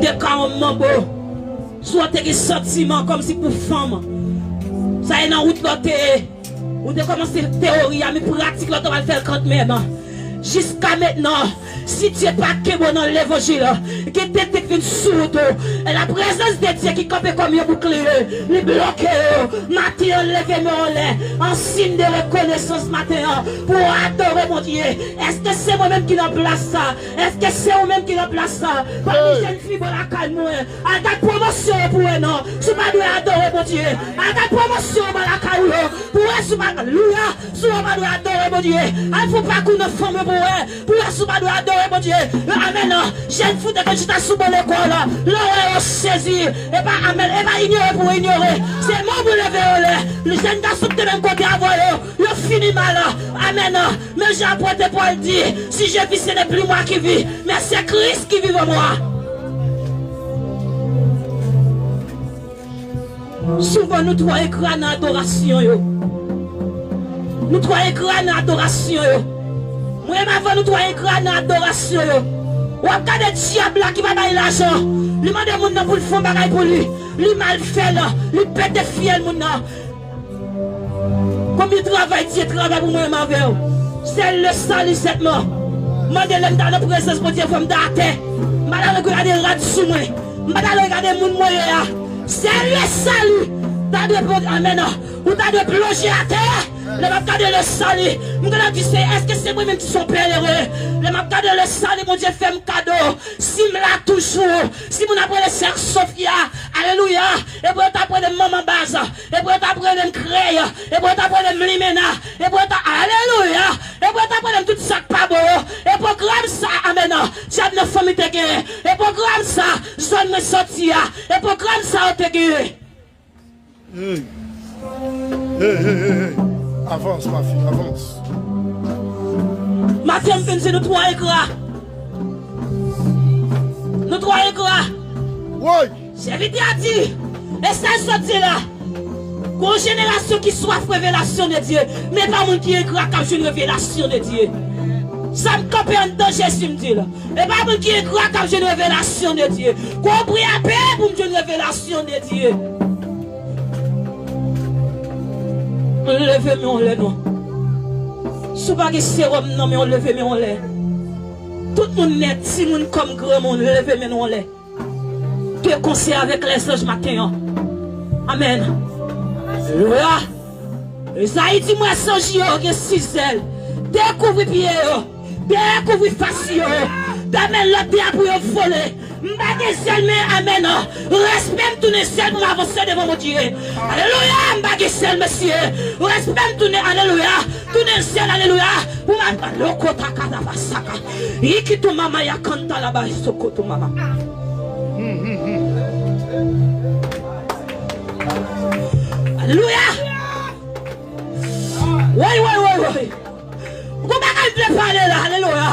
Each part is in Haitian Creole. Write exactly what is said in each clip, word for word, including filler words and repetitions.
Te ka yon manbo. Si w te gen santiman kòmsi pou fanm, sa e nan wout lè w te ye. Ou te kòmanse teyori a, men pratik lè w te pral fè l kantmenm. Jiska mentnan, si Dye pa kenbe w nan levanjil, gen tenten k vin sou wout ou. E la prezans de Dye ki kanpe kòm yon boukliye, li bloke yo. Maten an, leve men w anlè, an siy de rekonesans maten an, pou w adore Bondye. Èske se mwen menm ki nan plas sa? Èske se ou menm ki nan plas sa? Pa gen jèn fi bò lakay mwen. Al gad pwomosyon yo pou wè non. Si w pa dwe adore Bondye, al gad pwomosyon yo bò lakay ou yo pou wè si w pa, alelouya, si w pa dwe adore Bondye. Al fè pakou nan fanm yo pou wè, pou wè si w pa dwe adore Bondye. Amèn. Jèn fi te gen chita sou ban lekòl, lè w wè yo sezi. E pa, amèn, e pa inyore pou w inyore. Se men w pou leve yo lè. Jèn gason ki te menm kote avè yo, yo fini mal. Amèn. Men jan apot Pòl di, si je vis, ce n'est plus moi qui vis, mais c'est Christ qui vit en moi. Souvan nou twò engra nan adorasyon yo. Nou twò engra nan adorasyon yo. Mwen menm avè w, nou twò engra nan adorasyon yo. W ap gade dyab la ki pa bay lajan. Li mande moun nan pou l fè yon bagay pou li. Li mal fè l. Li pete fyèl moun nan. Konbyen travay Dye travay pou mwen menm avè w? Sèl le sali sèlman. Mande lè m ta nan prezans Bondye, fò m ta atè. M pa ta dwe gade rad sou mwen. M pa ta dwe gade moun mwen ye a. Sèl le sali ta dwe pon-, amèn. Ou ta dwe plonje atè. Lè m ap gade le sali, m gen lè di, se, èske se mwen menm ki se yon pèleren? Lè m ap gade le sali, Bondye fè m kado. Si m la toujou, si moun ap rele sè Sofia, alelouya, epi yo t ap rele m manman baz, epi yo t ap rele m krèy, epi yo t ap rele m limena, epi yo t ap, alelouya, epi yo t ap rele m tout sa k pa bon yo, e pwogram sa, amèn, dyab nan fanmi te genyen, e pwogram sa, zòn mwen sòti a, e pwogram sa yo te genyen. Hey. Hey, hey, hey, hey. Avans, ma fille, avans. Maten m vin di nou twò engra. Nou twò engra. Woy! Sèvitè a di, e sa l sot di la. Gon jenerasyon ki swaf revelasyon de Dye, men pa moun ki engra k ap jwenn revelasyon de Dye. Sa m kanpe anndan Jezi m di l. E pa moun ki engra k ap jwenn revelasyon de Dye. Gon pri a peye pou m jwenn revelasyon de Dye. Leve men w anlè non. Si w pa gen sewòm nan men w, leve men w anlè. Tout moun nèt, timoun kòm granmoun, leve men nou anlè. De konsè avèk lèzanj maten an. Amèn. Alelouya. Ezayi di, m wè zanj yo gen sis zèl. Dekouvri pye yo. Dekouvri fas yo. Pèmèt lòt de a pou yo vole. M pa gen zèl, men amèn. Respè m tounen zèl pou m avanse devan Bondye. Alelouya, m pa gen zèl, mesye. Respè m tounen, alelouya. Tounen zèl, alelouya. Pou m ap lokota kadabasaka. Ikitu mama ya kanta laba isokoto mama. Alelouya. Woy, woy, woy, woy. Gon bagay m vle pale la, alelouya.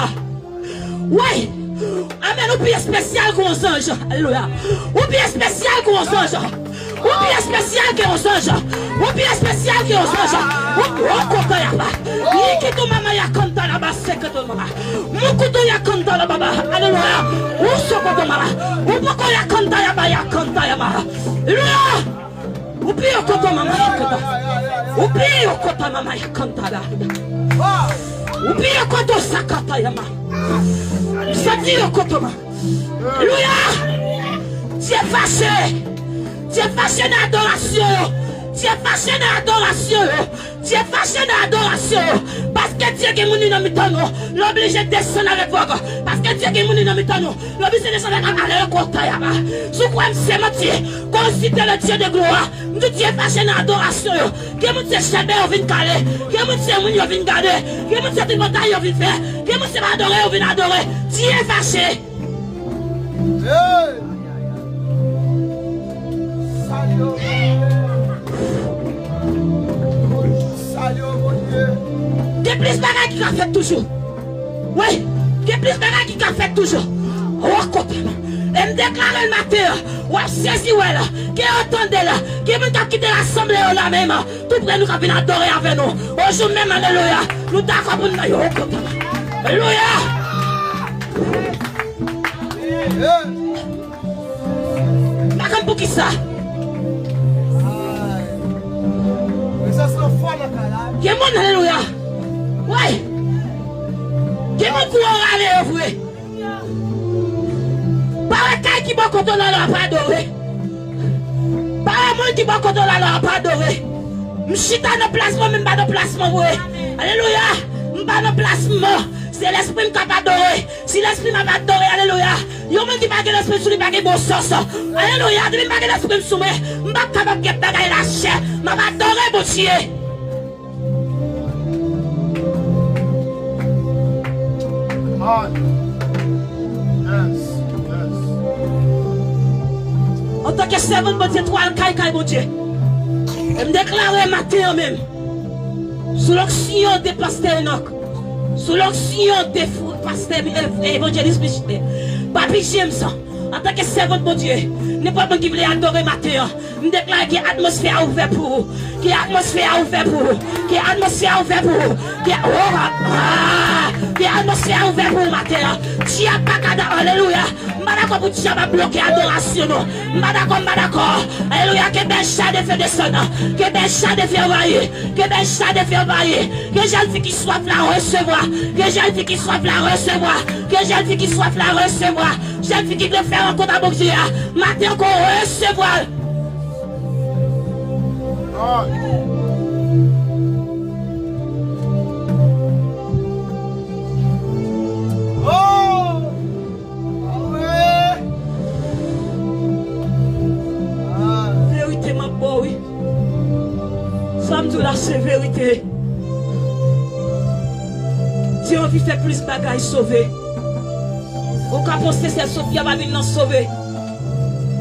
Woy. Amèn, ou pi espesyal ke yon zanj, alelouya. Ou pi espesyal ke yon zanj. Ou pi espesyal ke yon zanj. Ou pi espesyal ke yon zanj. Ou, ou kontan yaba. Ikitu mama ya kanta laba sekoto mama. Mukutu ya kanta laba. Alelouya. Ou sokoto mama. Ou poko ya kanta yaba ya kanta yaba. Alelouya. Ou pi yo koto mama ya kanta. Ou pi yo koto mama ya kanta la. Ou pi yo koto sakata yama. Sati yo koto ma. Alelouya. Dye fache. Dye fache nan adorasyon yo. Dye fache nan adorasyon yo. Dye fache nan adorasyon yo. Paske Dye gen moun li nan mitan nou. L oblije desann avèk vòg. Paske Dye gen moun li nan mitan nou. L oblije desann avèk ale yo kota yama. Si w kwè m se manti, konsilte le Dye de glwa. M di Dye fache nan adorasyon yo. Gen moun se chèlbè yo vin kale. Gen moun se moun yo vin gade. Gen moun se tripotay yo vin fè. Gen moun se pa adore yo vin adore. Dye fache. Hey! Salye w, Bondye. Salye w, Bondye. Gen plis bagay ki ka fèt toujou. Wi, gen plis bagay ki ka fèt toujou. Wè kote m. E m deklare l maten an. W ap sezi wè l. Ke yo tande l. Gen moun k ap kite rasanble yo la menm. Tou pre nou k ap vin adore avè nou. Ojou menm, alelouya. Nou dakò pou n nan yo kote m. Alelouya. Kisa? Gen moun, alelouya. Wi. Gen moun kou yo rale yo vre. Pa wè kay ki bò kote w la, lè w ap adore. Pa wè moun ki bò kote w la, lè w ap adore. M chita nan plas mwen, men m pa nan plas mwen vre. Alelouya. M pa nan plas mwen. Se lespri m k ap adore. Si lespri m ap adore, alelouya. Yon moun ki pa gen lespri sou li pa gen bon sans. Alelouya. Depi m pa gen lespri m sou mwen, m p ap kapab gen bagay lachè. M ap adore Bondye. Antanke sèvant Bondye, tou al kay kay Bondye. E m deklare maten an menm, sou lonksyon de pastè Enòk, sou lonksyon de fr-, pastè, e, evanjelis Michel, Papi James, antanke sèvant Bondye, nenpòt moun ki vle adore maten an, m deklare ke atmosfè a ouvè pou ou. Ke atmosfè a ouvè pou ou. Ke atmosfè a ouvè pou ou. Ke, oh, ah, ke atmosfè a ouvè pou ou maten an. Dyab pa ka da, alelouya. M pa dakò pou dyab ap bloke adorasyon nou. M pa dakò, m pa dakò. Alelouya, ke bèl cha de fè desann. Ke bèl cha de fè anvayi. Ke bèl cha de fè anvayi. Ke jèn fi ki swaf la resevwa. Ke jèn fi ki swaf la resevwa. Ke jèn fi ki swaf la resevwa. Jèn fi ki vle fè rankont a Bondye a, maten an, ke w resevwa l. Verite m ap ba w, wi. Sa m di w la, se verite. Dye anvi fè plis bagay sove. Ou ka panse sè Sofia pa vin nan sove.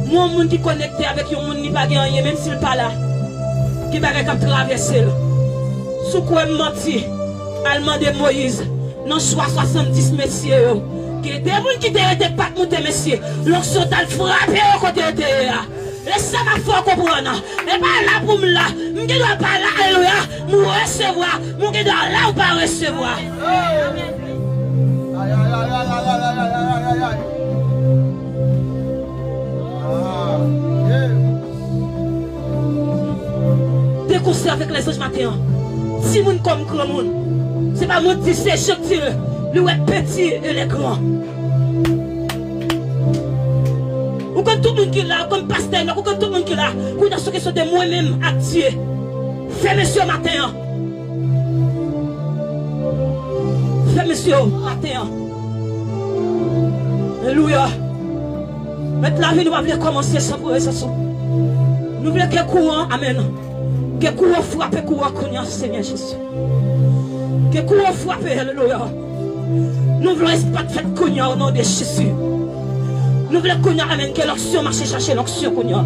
Yon moun ki konekte avèk yon moun, li pa gen anyen, menm si l pa la. Gen bagay k ap travèse l. Si w kwè m manti, al mande Moyiz nan chwa swasanndis mesye yo. Gen de moun ki te rete pa t moute mesye. Lonksyon t al frape yo kote yo te ye a. E sa m ap fè w konprann. E pa la pou m la. M gen dwa pa la, alelouya. M resevwa. M gen dwa la ou pa resevwa. Te konsa avèk lèzanj maten an. Timoun kòm granmoun. Se pa mwen di, se Jan k di l. Li wè peti e lè gran. Ou konn tout moun ki la, ou konn pastè Enòk, ou konn tout moun ki la. Kounye a se kesyon de mwen menm ak Dye. Fèmen zye w maten an. Fèmen zye w maten an. Alelouya. Mèt lavi nou pa vle kòmanse san prezans ou. Nou vle ke kouran, amèn. Ke kouran frape kouran kounye a, Senyè Jezi. Ke kouran frape, alelouya. Nou vle espat fèt kounye a, o non de Jezi. Nou vle kounye a, amèn, ke lonksyon mache chache lonksyon kounye a.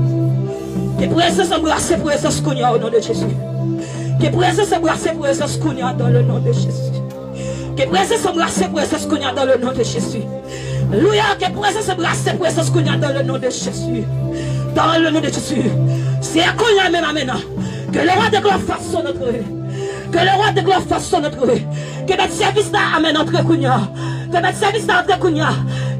Ke prezans anbrase prezans kounye a, o non de Jezi. Ke prezans anbrase prezans kounye a, dans le nom de Jésus. Ke prezans anbrase prezans kounye a, dans le nom de Jésus. Alelouya, ke prezans anbrase prezans kounye a, dans le nom de Jésus. Dans le nom de Jésus. Seyè, kounye a menm, amèn. Que le roi de gloire fasse son entrée. Que le roi de gloire fasse son entrée. Ke mèt sèvis la, amèn, antre kounye a. Ke mèt sèvis la antre kounye a.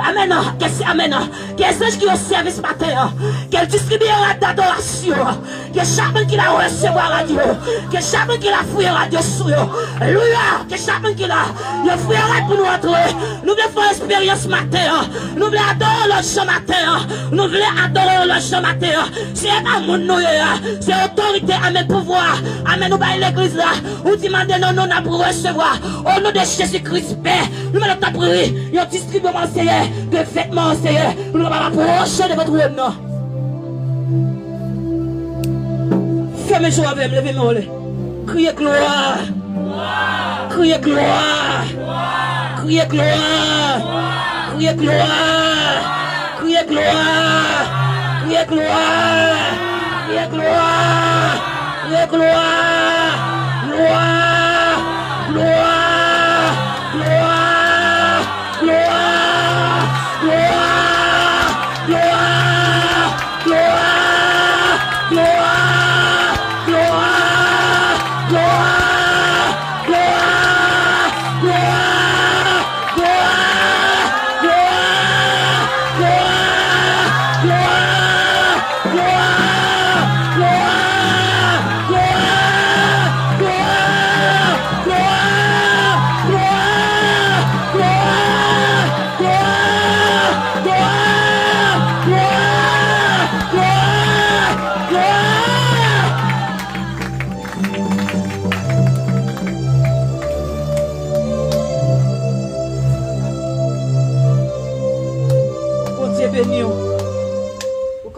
Amèn. Ke se, amèn. Ke zanj ki o sèvis maten an, ke l distribye rad adorasyon an. Ke chak moun ki la resevwa rad yo. Ke chak moun ki la fouye rad yo sou yo. Alelouya. Ke chak moun ki la, yo fouye rad pou nou antre. Nou vle fè yon esperyans maten an. Nou vle adore w lòt jan maten an. Nou vle adore w lòt jan maten an. Se pa moun nou ye a. Se otorite, amèn, pouvwa, amèn, ou bay legliz la. Ou di mande nan non n ap resevwa. O non de Jezi Kris, Pè, nou mande w tanpri, yon distribisyon, Seyè, de vètman, Seyè, pou nou kapab apwoche devan twòn nan. Fèmen je w avè m, leve men w anlè. Kriye glwa. Kriye glwa. Kriye glwa. Kriye glwa. Kriye glwa! Kriye glwa! Kriye glwa! Kriye glwa! Glwa! Glwa!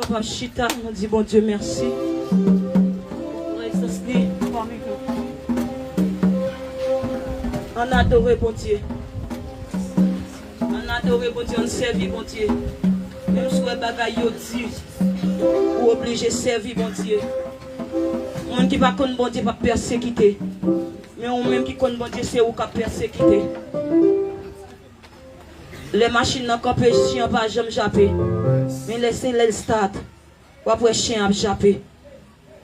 N ap chita, n ap di Bondye mèsi. Prezans li pami nou. Ann adore Bondye. Ann adore Bondye, ann sèvi Bondye. Menm si w wè bagay yo di, ou oblije sèvi Bondye. Moun ki pa konn Bondye p ap pèsekite. Men ou menm ki konn Bondye, se ou k ap pèsekite. Lè machin nan kanpe, chen an pa janm jape. Men lè se lè l start, w ap wè chen an ap jape.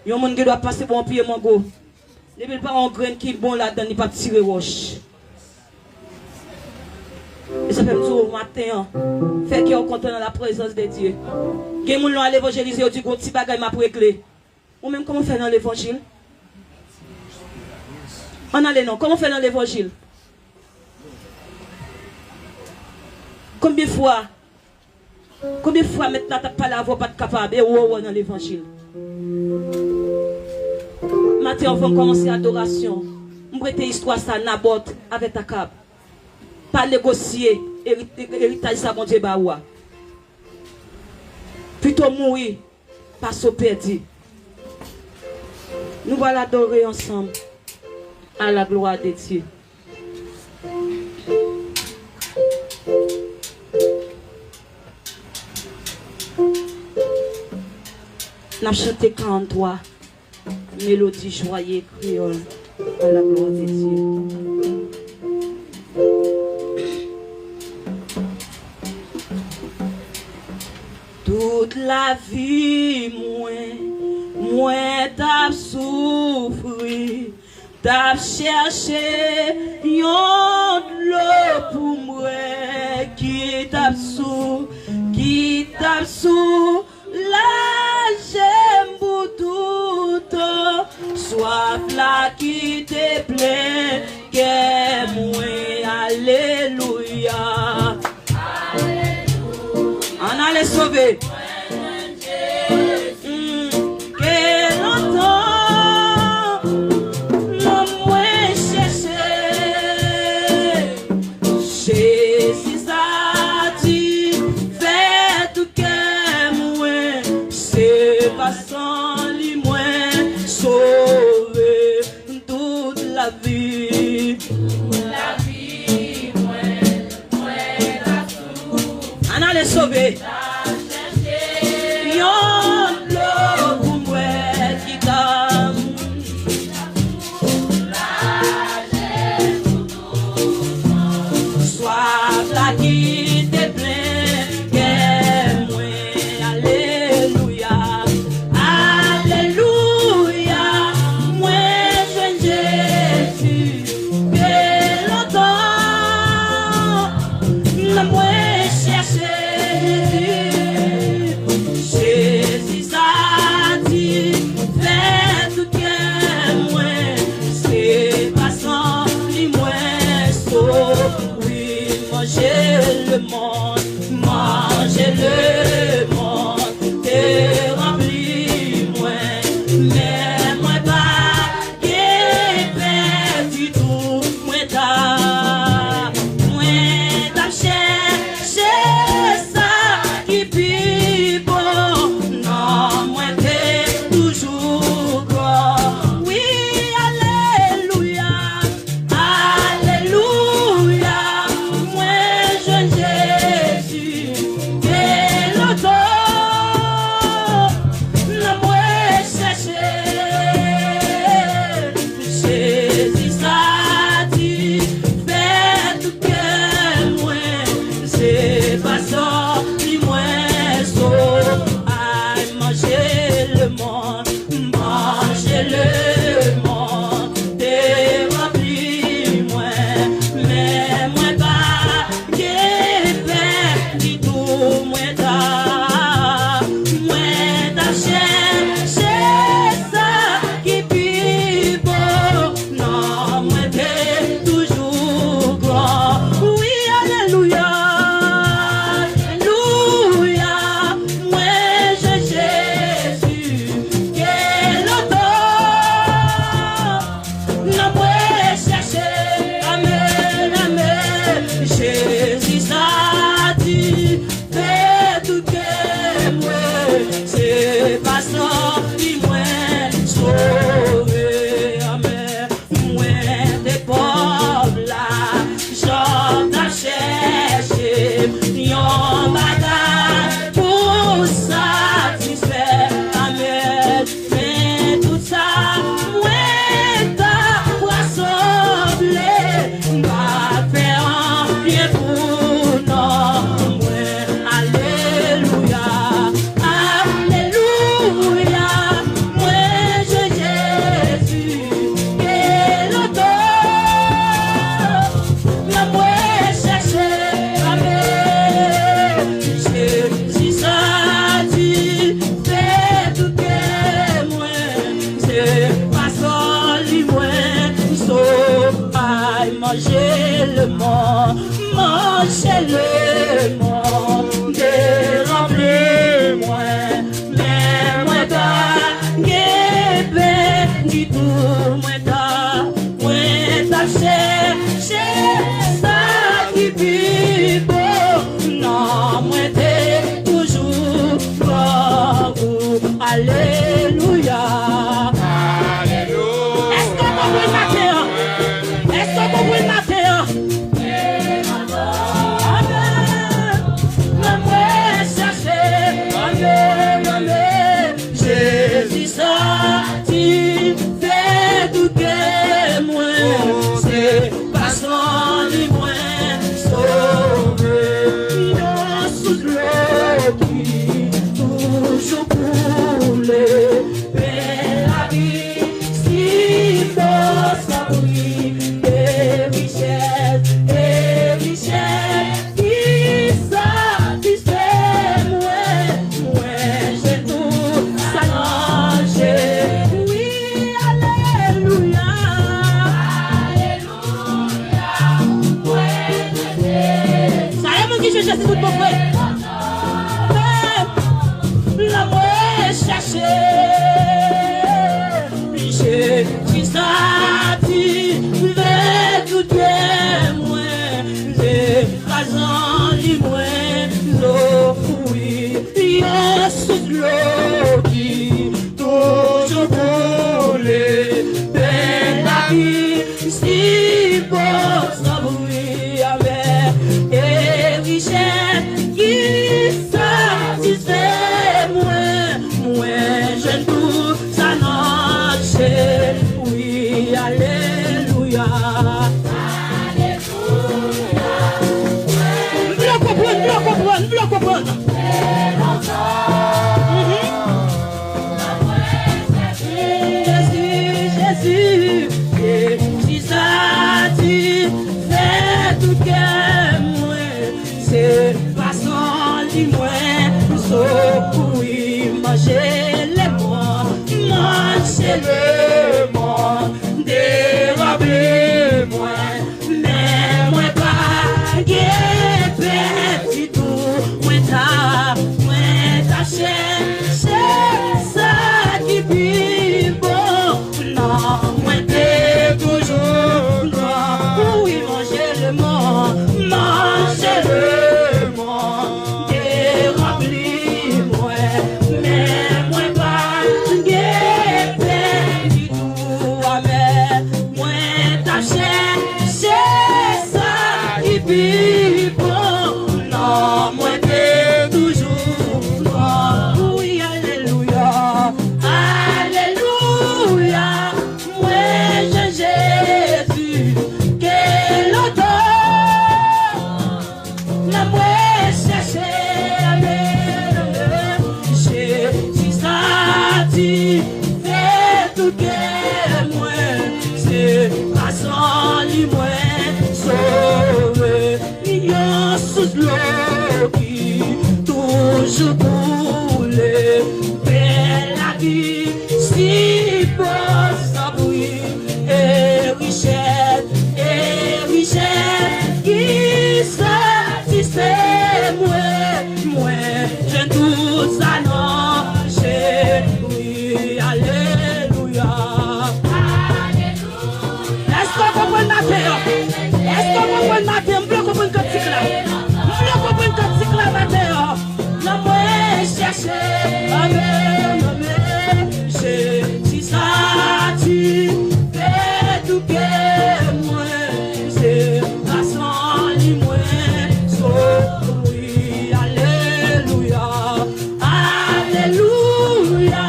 Yon moun gen dwa pase bò yon pye mango. Depi l pa yon grenn ki bon ladan l, li p ap tire wòch. E sa fè m di w maten an, fè kè w kontan nan laprezans de Dye. Gen moun lè w al evanjelize, yo di, "Gon ti bagay m ap regle." Ou menm, kòman w fè nan levanjil? Ann ale non, kòman w fè nan levanjil? Konbyen fwa, konbyen fwa mèt la t ap pale avè w, pa t kapab, e ou wè w nan levanjil? Maten, anvan m kòmanse adorasyon, m prete istwa sa, Nabòt avèk Akab pa negosye eri-, eritaj sa Bondye ba ou a. Pito mouri pase w pèdi. Nou pral adore ansanm. À la gloire de Dieu. N ap chante karant twa. Mélodie joyeux créole, à la gloire de Dieu. Tout lavi mwen, mwen t ap soufri, t ap chèche yon dlo pou m bwè, ki t ap sou, ki t ap sou, Laje m pou toutan, swaf la ki te plen kè mwen. Alelouya. Ann ale sove. Mm, ke lontan nanm mwen chèche. Jezi sa di fè tou kè mwen, se pa san li mwen sove tout lavi. Tout lavi mwen, mwen ta sou. Ann ale sove. Yon dlo pou mwen ki ta Swaf la ki te plen kè mwen. Alelouya, alelouya, mwen jwenn Jezi. Ke lontan nanm mwen chèche Jezi. Lemonn te ranpli mwen, men mwen pa gen pen ditou. Mwen ta, mwen t ap chèche sa ki pi bon. Non, mwen te toujou grangou. Alelouya. Èske w konprann maten an? Èske w konprann maten an? Amèn. Nan mwen chache. Amèn, amèn. Jezi satisfè tout kè mwen. Se pa san li mwen sove. Yon sous dlo ki toujou koule. Pen lavi, sipò san pri, e richès, e richès ki satisfè mwen. Mwen jwenn tou sa nan Jezi. Wi, alelouya. Sa e moun ki jwenn Jezi tout bon vre. Lè mwen chache, Jezi satisfè tout kè mwen. Se pa san li mwen sove. Yon sous dlo ki toujou koule, pen lavi, sipò san pri, amèn, e richès ki satisfè mwen. Mwen jwenn tou sa nan Jezi. Wi, alelouya. M vle w konprann, m vle w konprann, m vle w konprann. Mhm. Jezi, Jezi, Jezi satisfè tout kè mwen. Se pa san li mwen sove. Wi, manje lemonn, manje lemonn, deranble mwen. Men mwen pa gen pen ditou. Mwen ta, mwen ta chèche sa ki pi bon. Non, mwen te toujou grangou. Wi, manje lemonn, manje lemonn, deranpli mwen. Men mwen pa gen pen ditou. Amèn. Mwen t ap chèche sa ki pi bon. Non, mwen te toujou pran. Wi, alelouya, alelouya. Mwen jwenn Jezi ke lontan. Nan mwen chèche, amèn, amèn. Jezi satisfè tout kè mwen. Se pa san li mwen sove. Yon sous dlo ki toujou koule. Pen lavi, sipò san pri. E richès, e richès ki satisfè mwen. Mwen jwenn tout sa nan Jezi. Alelouya. Èske w konprann maten an? Èske w konprann maten an? M vle w konprann kantik la. M vle w konprann kantik la maten an. Nan mwen chèche, amèn, amèn. Jezi satisfè tout kè mwen. Se pa san li mwen sove. Alelouya, alelouya.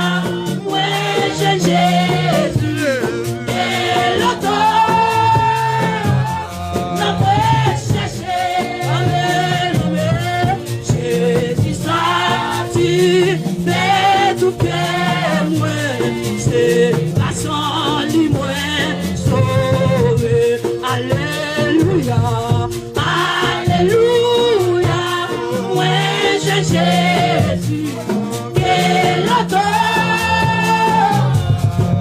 Mwen jwenn Jezi ke lontan. Nan mwen chèche, amèn, amèn. Jezi satisfè tout kè mwen. Se pa san li mwen sove. Alelouya, alelouya. Mwen jwenn Jezi ke lontan.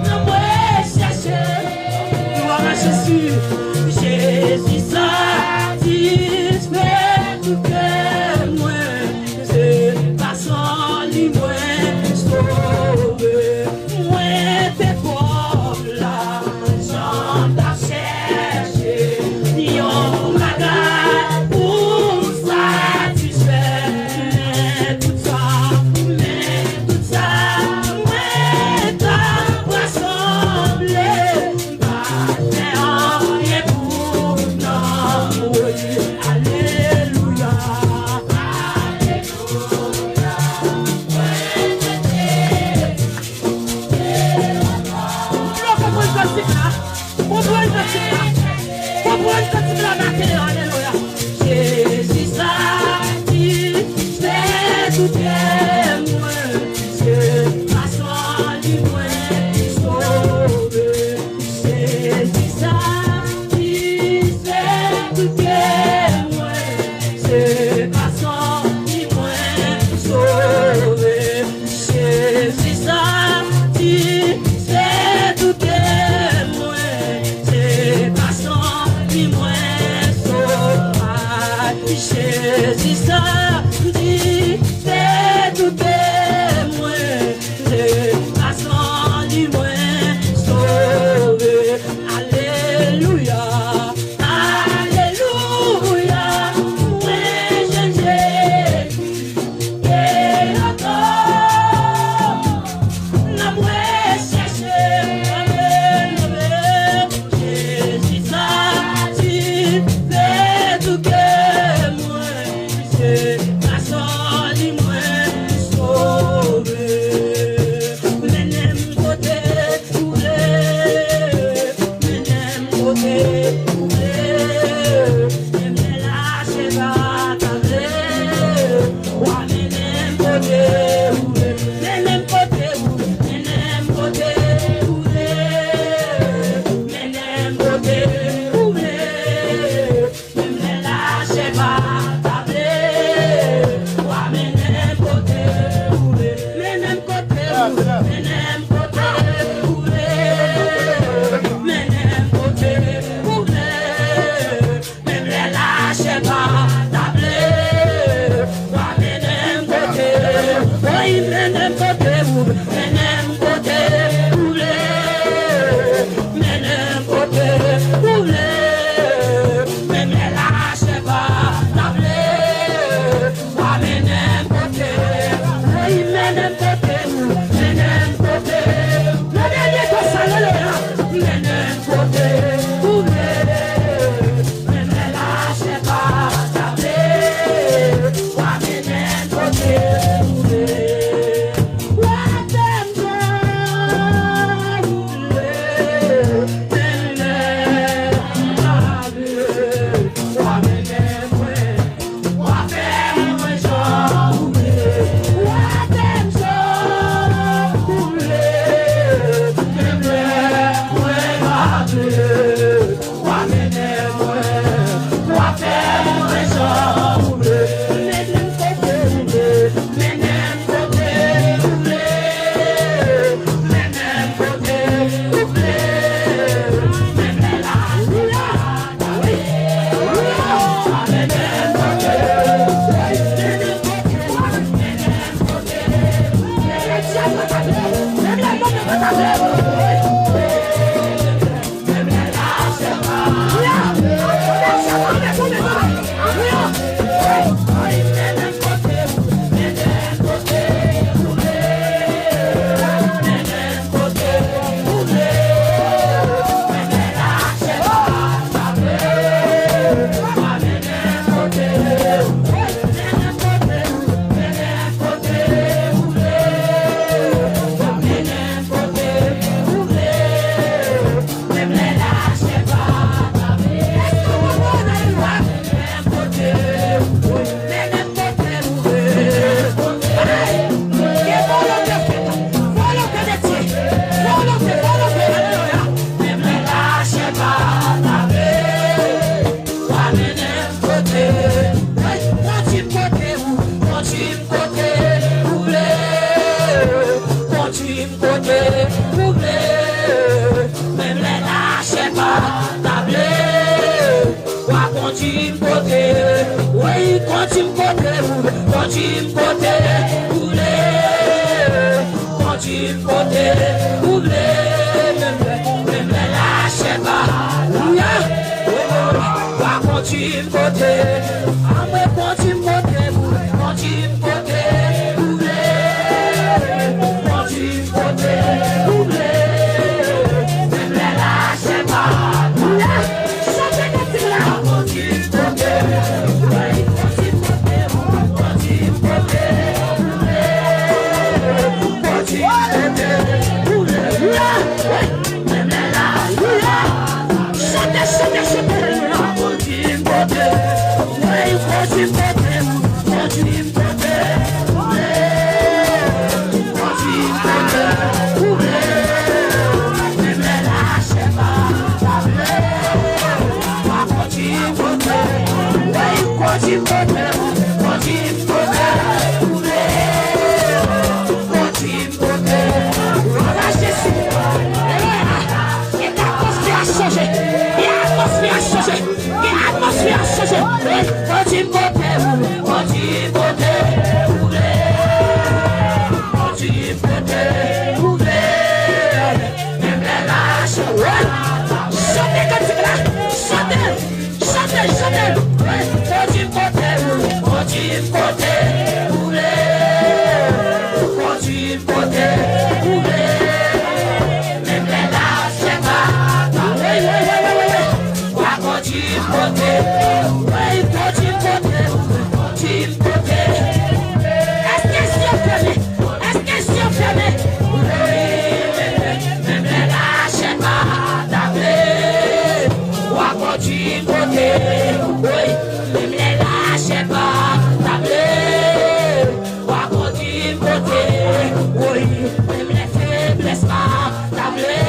Nan mwen chèche. Glwa a Jezi. Jezi satisfè Mennen m kote ou vle, mennen m kote ou vle, mennen m kote ou vle. Menm lè lachè pa ta vle, w a mennen m kote, wi, mennen m kote ou, mennen m kote. Nan dènye tan sa, rele a, mennen m kote ou vle. Menm lè lachè pa ta vle, w a mennen m kote ou vle. W a fè m jan ou vle, menm lè m pa vle, w a mennen mwen. W a fè mwen jan ou vle, w a fè m jan ou vle, menm lè mwen pa vle. W a mennen mwen, w a fè mwen jan ou vle, mennen m kote ou vle, mennen m kote ou vle, mennen m kote ou vle, menm lè lachè pa ta vle. Menm lè lachè pa ta vle, w a mennen m kote, wi, kondui m kote ou, kondui m kote ou vle, kondui m kote ou vle. Menm lè lachè pa ta vle, w a kondui m kote, wi, kondui m kote ou, kondui m kote ou vle, kondui m kote ou vle. Menm lè, menm lè lachè pa, alelouya, w a kondui m kote, anmwe kondui m kote ou, kondui m kote ou vle, kondui m kote ou vle. Menm lè lachè pa, alelouya. Chante kantik la. Chante, chante, chante. Gen atmosfè a chanje. Gen atmosfè a chanje. Gen atmosfè a chanje. Kondui m kote ou, kondui m kote ou vle. Kondui m kote ou vle. Menm lè lachè, wi. Chante kantik la. Chante. Chante, chante. Wi. Kondui m kote ou, kondui m kote ou vle. Kondui m kote ou vle. Menm lè lachè pa ta vle. Wi, wi, wi, wi, wi, wi. W a kondui m kote, wi, kondui m kote, kondui m kote. Èske zye w fèmen? Èske zye w fèmen? Wi, menm lè lachè pa ta vle. W a kondui m kote, wi, menm lè lachè pa ta vle. W a kondui m kote, wi, menm lè feblès pa ta vle.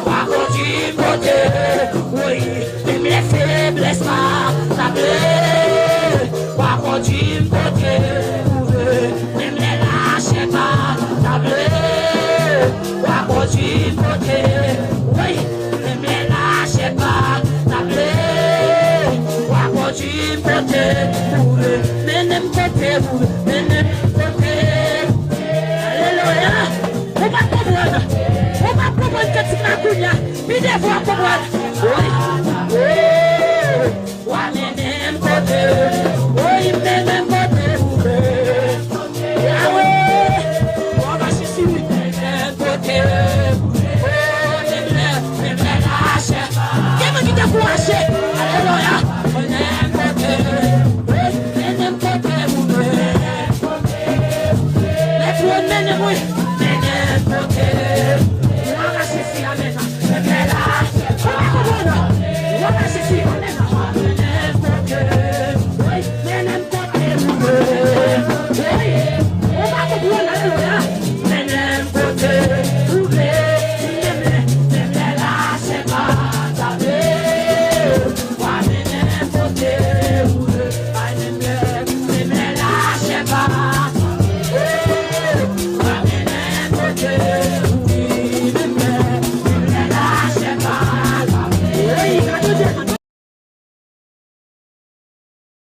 W a kondui m kote, wi, menm lè feblès pa ta vle. W a kondui m kote ou vle, menm lè lachè pa ta vle. W a kondui m kote, wi, menm lè lachè pa ta vle. W a kondui m kote ou vle, mennen m kote ou vle, mennen m kote Li te fò konprann. Wi.